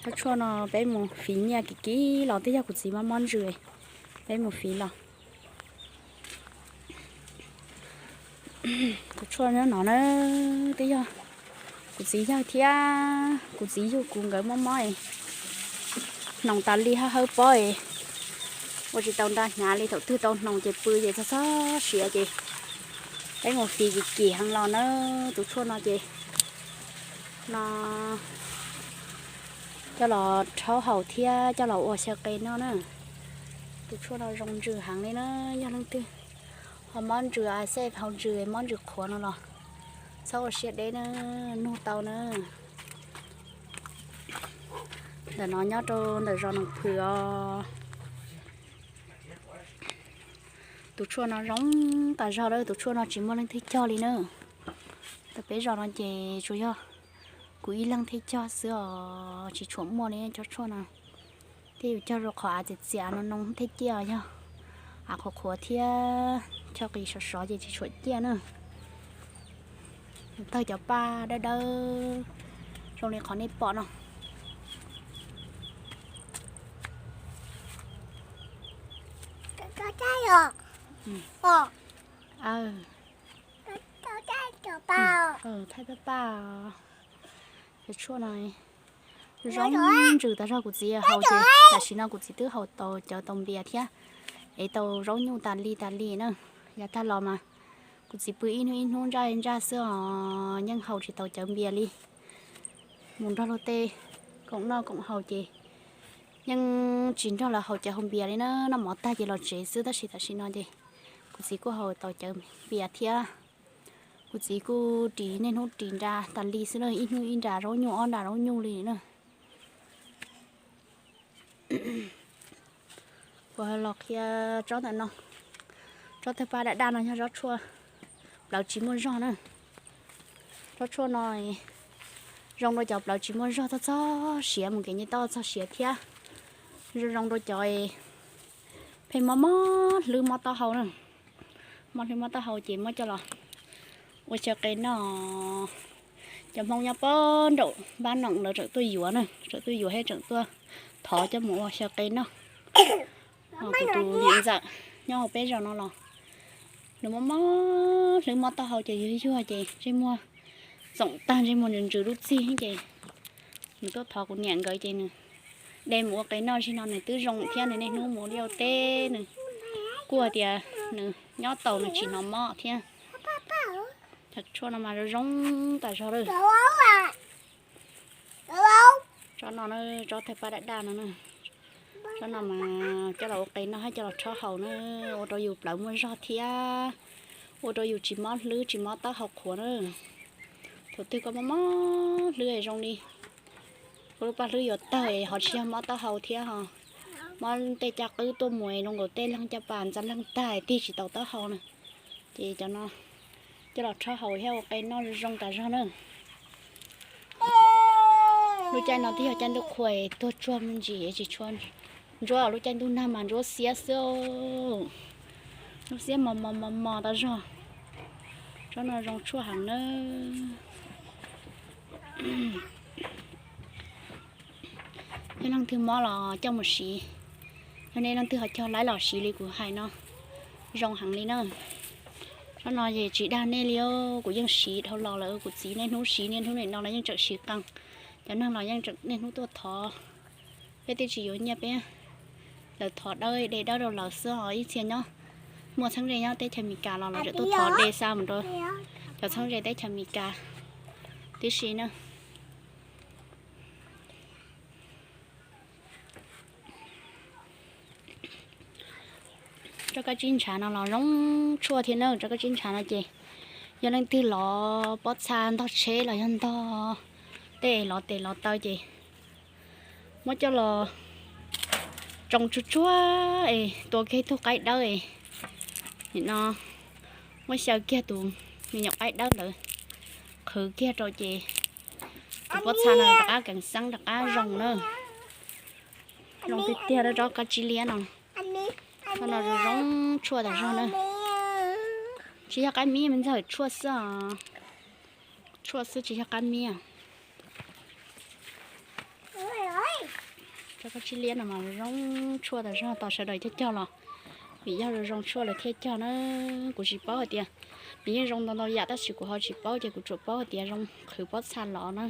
Cov tshuaj no peb mus fiv nyiaj kim kim los twb yog kuv txiv mob mob ntsws, peb mus fiv los. Tus tshuaj nyob no na, twb yog kuv txiv yawg thiab kuv txiv yug kuv nkawd mob mob, hnoos tas li hawb hawb pob, ua tsis tau nra hnyav li. Thaum twg tau hnoos ces pw ces txog txog siav ces peb mus fiv kim kim heev los na. Tus tshuaj no ces no coj los rhaub haus thiab coj los ua xyaw qe noj na. Tus tshuaj no zoo ntsws heev li na, yog leej twg ho mob ntsws a xej hau ntsws mob ntsws qhuav no los txhob ua siab deb na, nug tau na. Ntawm no nyob rau ntawm zos Noom Phwm os. Tus tshuaj no zoo tas zog lawm, tus tshuaj no tsis muaj leej twg cog li na. Tam peb zos no ces tsuas yog kuv ib leeg thiaj cog xwb os, tsis tshua muaj li cov tshuaj no. Thiab yus cog rau qhov av txias txias no no thiaj ciaj, yog av qhuav qhuav thiab cog qis sov sov ces tsis tshua ciaj na. Tawg cov paj dawb dawb zoo li qhov nej pom no. Thaij paj paj. Cov tshuaj no zoo ntsws tas zog, kuv txiv haus ces tam sim no kuv txiv twb haus tau cawv tau npias thiab, es tau zaub nyuj tas li tas li na. Yav tag los mas kuv txiv pw ib hnub ib hnub ntsaj ntsaj xwb os, yeej haus tsis tau cawv npias li. Mus nrog luag tej koom noj koom haus ces yeej tsis nrog lawv haus cawv haus npias li na, noj mov tag ces los tsev xwb, tab sis tam sim no ces kuv txiv kuj haus tau cawv npias thiab. Kuv txiv kuj ris niaj hnub ris nra tas li xwb na, ib hnub ib nra zaub nyuj ob nra zaub nyuj li na. Kuv los qhia tsob ntawm no, tsob tawg paj daj daj no yog tsob tshuaj plawv tsis muaj zog na. Tsob tshuaj no zoo rau cov plawv tsis muaj zog, txog txog siav mus kev nce toj txog siav thiab. Zoo zoo rau cov pheej mob mob hlwb mob taub hau na. Mob hlwb mob taub hau ces muab coj los ua xyaw qe noj. Cov Hmoob nyob pob nraum npab noom lawv tseem tuaj yuav na, tseem tuaj yuav thiab tseem tuaj thov coj mus ua xyaw qe noj. Kuv tus niam ntxawm nyob hauv peb zos no los nws mob mob hlwb mob taub hau ces yuag yuag ces ntsej muag txoom tag, ntsej muag ntsws ntsws lub txig ces nws tuaj thov kuv niam nkawd ces nws de mus ua qe noj. Zaum no nws twb zoo thiab, nws niaj hnub mus liaj ua teb, nws kuj hais tias nws nyob tau nws tsis hnov mob thiab. Cov tshuaj no mas zoo zoo tas zog lawm. Tsob no na, tsob tawg paj daj daj no na. Tsob no mas coj los ua qe noj thiab coj los rhaub haus na, ua rau yus plawv muaj zog thiab ua rau yus tsis mob hlwb tsis mob taub hau qhuav na. Thaum twg koj mob mob hlwb zoo li koj lub paj hlwb yuav tawg ho tsis yog mob taub hau thiab ho mob tej caj qwb tuaj mus zoo nkaus tej leeg caj pas ntxa leeg tag tig tsis tau taub hau na. Ces cov no coj los rhaub haus thiab ua qe noj zoo tas zog na. Lub caij no twb yog caij ntuj qhua tuag tsuag me ntsis tsis tshua ntsuab, lub caij ntuj nag mas ntsuab xiab xwb. Ntsuab xiab mos mos mos mos tas zog. Tsob no zoo tshuaj heev na. Yog leej twg mob los coj mus siv, yog nej leej twg ho cog laib los siv li kuv hais no, zoo heev li na. Tsob no es tsis dag nej li, kuv yeej siv dhau los lawm, kuv txiv niaj hnub siv niaj hnub nim no los yeej tseem siv qees. Cov neeg los yeej tseem niaj hnub tuaj thov, peb twb tsis yuav nyiaj peb, lawv thov dawb de dawb rau lawv xwb os. Ib txhia nyob muaj txheeb ze nyob teb chaws Amelikas los lawv tseem tuaj thov de xa mus rau cov txheeb ze teb chaws Amelikas tib si na. Tsob kab tsib ntshav no los zoo tshuaj thiab na. Tsob kab tsib ntshav no ces yog leej twg lov pob txha ntog tsheb los yog ntog tej lov tes lov taw ces muab coj los tsoo tsuag tsuag es tua kiag tug qaib dawb es nim no muab xyaw kiag tus me nyuam qaib dawb ntawd qhwv kiag rau ces tus pob txha no rov qab keev xeeb rov qab zoo na. Zoo tiag tiag tsob kab tsib liab no. Tsob no zoo zoo tshuaj tas zog na. Tsis yog qaib mib me ntxawm, tshuaj xwb os. Tshuaj xwb tsis yog qaib mib. Cov koj tsib liab no mas zoo tshuaj tas zog, tos sawv daws cog cog los, vim yog zoo zoo tshuaj lawv thiaj cog na. Kuv tsis paub hais tias, nws yeej zoo ntau ntau yam tab sis kuv ho tsis paub ces kuv tsuas paub hais tias zoo qhwv pob txha los na.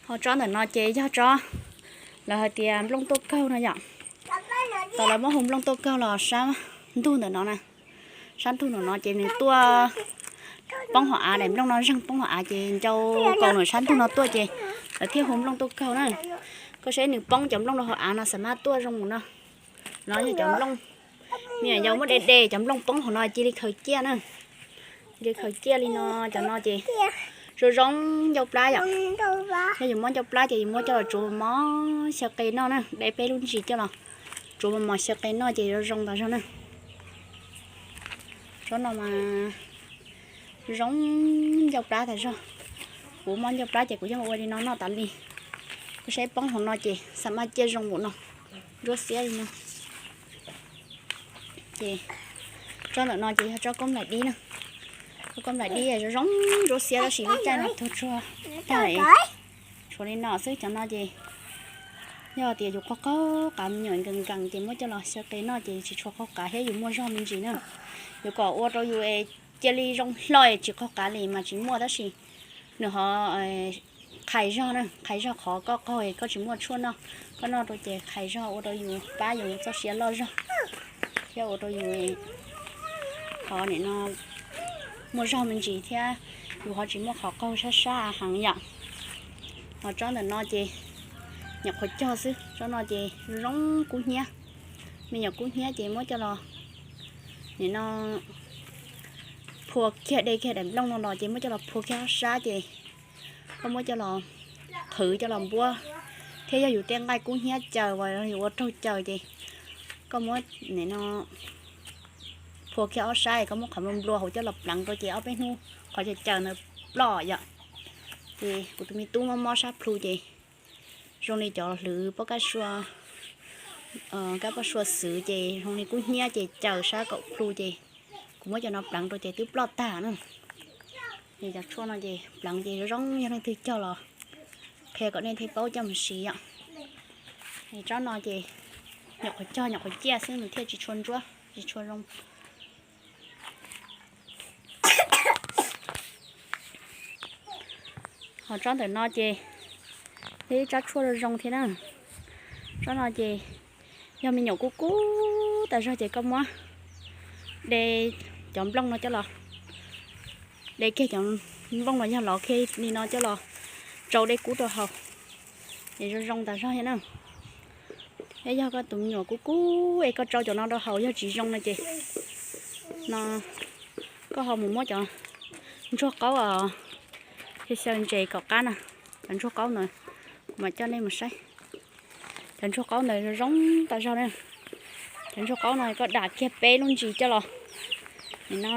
Ho tsob ntawm no ces yog tsob lawv hais tias nplooj tuaj kaug no yom. Tau lawv muab hu nplooj tuaj kaug los sab ntug ntawm no na. Sab ntug ntawm no ces nws tuaj poob hauv av, daim nplooj no zeeg poob hauv av ces ncau kaus ntawm sab ntug no tuaj ces lawv thiaj hu nplooj tuaj kaug na. Koj saib nws poob cov nplooj rau hauv av no xam maj tuaj zoo mus no. No yog cov nplooj, me nyuam yaus muab de de cov nplooj poob hauv no cia li khaws ciaj na. Cia li khaws ciaj li no, cov no ces zoo zoo ncauj plab yom. Yog yus muab ncauj plab ces yus muab coj los tsuav mos mos xyaw qe noj na, de peb lub ntsis coj los tsuav mos mos xyaw qe noj ces zoo zoo tas zog na. Tsob no mas zoo ncauj plab tas zog. Kuv mob ncauj plab ces kuv yeej ua li no noj tas li. Koj saib poob hauv no ces xam maj ciaj zoo npaum no, ntsuab xiab li no. Ces tsob ntawm no ces yog tsob kaub nplaim dib na. Tsob kaub nplaim dib zoo zoo ntsuab xiab tab sis lub caij no tuag tsuag tag. Tshuav li no xwb, cov no ces yog tias yus qaug qaug qav me nyuam nkees nkees ces muab coj los xyaw qe noj ces tsis tshua qaug qav thiab yus muaj zog me ntsis na. Yus kom ua rau yus cia li zoo hlo tsis qaug qav li mas tsis muaj tab sis nws ho qhais zog na, qhais zog qhov koj qaug koj tsis muaj tshuaj noj, koj noj rau ces qhais zog ua rau yus pab yus txoj sia loj zog thiab ua rau yus ho nim no muaj zog me ntsis thiab yus ho tsis muaj qhov qaug sab sab heev yom. Ho tsob ntawm no ces nyuam qhuav cog xwb, tsob no ces zoo zoo kub hnyiab. Me nyuam kub hnyiab ces muab coj los nim no phua kiag, de kiag daim nplooj no los ces muab coj los phua kiag ob sab ces koj muab coj los qhwv coj los npuab, thiab yog yus tej nqaij kub hnyiab caws uas yus ua raug caws ces koj muab nim no phua kiag ob sab es koj muab qhov nplua nplua hauv coj los pleev rau ces ob peb hnub qhov caws caws ntawd ploj yom. Ces kuv tus me tub mob mob sab plhu ces zoo li cov hlwv pob kab sua, kab pob sua xwv ces zoo li kub hnyiab ces caws sab kaum plhu ces kuv muab cov no pleev rau ces twb ploj tag na. Ces cov tshuaj no ces pleev ces zoo zoo yog leej twg cog los qhia kom nej thiaj paub coj mus siv yom. Tsob no ces nyuam qhuav cog nyuam qhuav ciaj xwb nws thiaj tsis tshua ntsuab tsis tshua zoo. Ho tsob ntawm no ces yog ib tsob tshuaj zoo zoo thiab na. Tsob no ces yog me nyuam kub kub tas zog ces koj muab de cov nplooj no coj los, de kiag cov nplooj no yog lov kiag li no coj los tsau dej kub rau haus, ces zoo zoo tas zog thiab na. Thiab yog koj tus me nyuam kub kub es koj tsau cov no rau haus yog tsis zoo no ces no koj ho mus muab cov ntsuag qaub os, xyaw xyaw ntses kom qab na. Cov ntsuag qaub ntawd kuv mam coj nej mus saib. Cov ntsuag qaub ntawd zoo zoo tas zog na. Cov ntsuag qaub no koj dam kiag peb lub ntsis coj los, nim no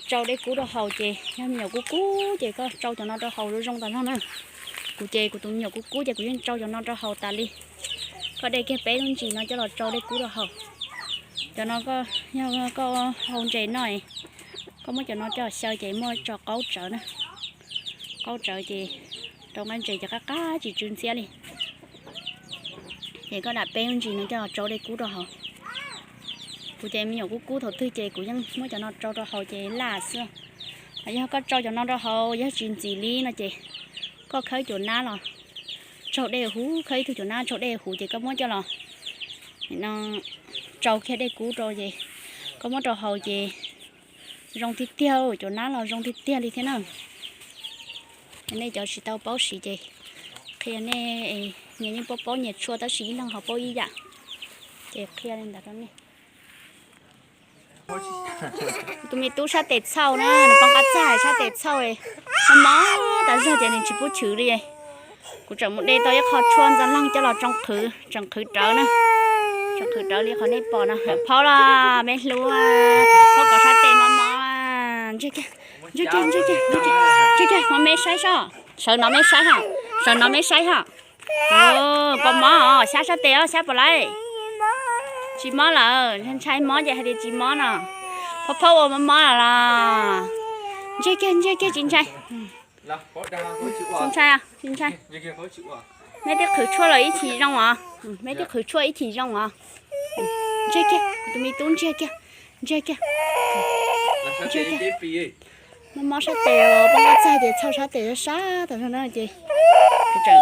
tsau dej kub rau haus ces yog me nyuam kub kub ces koj tsau cov no rau haus zoo zoo tas zog na. Kuv ces kuv tus me nyuam kub kub ces kuv yeej tsau cov no rau haus tas li. Koj de kiag peb lub ntsis no coj los tsau dej kub rau haus. Cov no koj yog koj haus ntses no, koj muab cov no coj xyaw ces muaj tso qaub tsawv na. Qaub tsawv ces rau nqaij ntses ces qab qab tsis tsw ntxhiab li. Ces koj dam peb lub ntsis no coj los tsau dej kub rau haus. Kuv ces me nyuam kub kub thaum twg ces kuv yeej muab cov no tsau rau haus ces laj xwb. Yog koj tsau cov no rau haus yog tsis ntxim li no ces koj khawb cuam nab los tsaug dej huv, khawb ib tug cuam nab tsaug dej huv ces koj muab coj los no tsau kiag dej kub rau ces koj muab rau haus ces zoo tiag tiag, cuam nab los zoo tiag tiag li thiab na. Nej cov tsis tau paub siv ces qhia nej, nyias yeej paub paub nyias tshuaj tab sis ib leeg ho paub ib yam, ces qhia li ntawd rau nej. Tus me tub sab tes txhauj na, nws poob qab txaj sab tes txhauj, mob mob tas zog ces nws tsis pub chwv li. Kuv tseem mus de tau ib qho tshuaj ntxoov leej coj los tsoo qhwv, tseem qhwv rawv na. Tseem qhwv rawv li qhov nej pom no, phaub los me hlub, phaub kom sab tes mob mob. Ntsia kiag, ntsia kiag, ntsia kiag, ntsia kiag, ntsia kiag, mob me saib soj, sawv no me saib hos, sawv no me saib hos. Pos mob, xyab sab tes os, xyab pos laib. Tsis mob lawm, ntshai mob ces hais tias tsis mob no. Phob phob ua mob mob lawm los. Ntsia kiag, ntsia kiag, tsis ntshai. Tsis ntshai, tsis ntshai. Meb twb qhwv tshuaj los ib chim zoo os, meb twb qhwv tshuaj ib chim zoo os. Ntsia kiag, tus me tub ntsia kiag, ntsia kiag, ntsia kiag. Mob mob sab tes, poj nqaj txaig ces txhauj sab tes sab tas zog na ces kuv tseem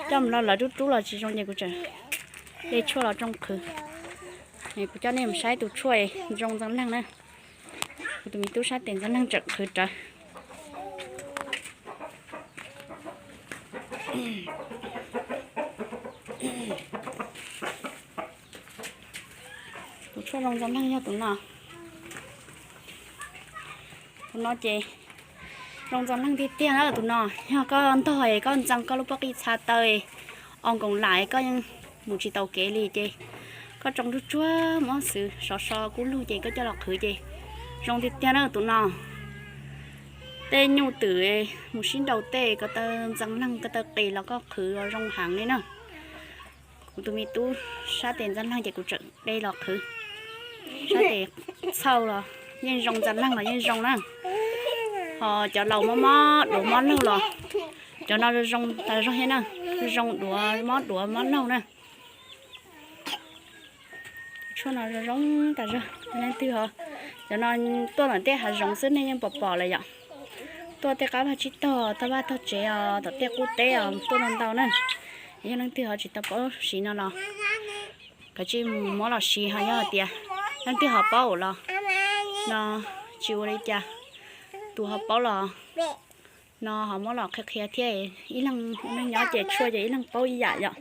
coj mus rau lawv rub rub los tsis zoo ces kuv tseem de tshuaj los tsoo qhwv. Kuv coj nej mus saib tus tshuaj zoo ntxeev leej na. Kuv tus me tub sab tes ntxeev leej tseem qhwv rawv. Tus tshuaj zoo ntxeev leej yog tus no. Tus no ces zoo ntxeev leej tiag tiag na tus no. Yog koj ntog es koj ntxeev koj lub pob qij txha taw os nkoos lam koj yeej mus tsis tau kev li ces koj tsoo tsuag tsuag muab xwv sov so kub lug ces koj coj los qhwv ces zoo tiag tiag na tus no. Tej nyuj twm mus sib nraus tej ko taw ntxeev leej ko taw qis los koj qhwv los zoo heev li na. Kuv tus me tub sab tes ntxeev leej ces kuv tseem de los qhwv. Sab tes txhauj los yeej zoo, ntxeev leej los yeej zoo na. Ho cov laus mob mob duav mob laug los cov no zoo tas zog thiab na, zoo duav mob duav mob laug na. Tshuaj no zoo zoo tas zog, leej twg ho, cov no tuaj tom tej hav zoov xwb nej yeej pom pom lawm yom. Tuaj tej qab vaj tsib taug, tog vaj tog tsev os, tom tej qub teb os tuaj ntau ntau na. Yog leej twg ho tsis tau paub siv no los kav tsij mus muab los siv, ho yog hais tias leej twg ho paub los no tsis ua li cas, tus ho paub los no ho muab los qhia qhia thiab. Ib leeg ua neej nyob ces tshuaj ces ib leeg paub ib yam yom.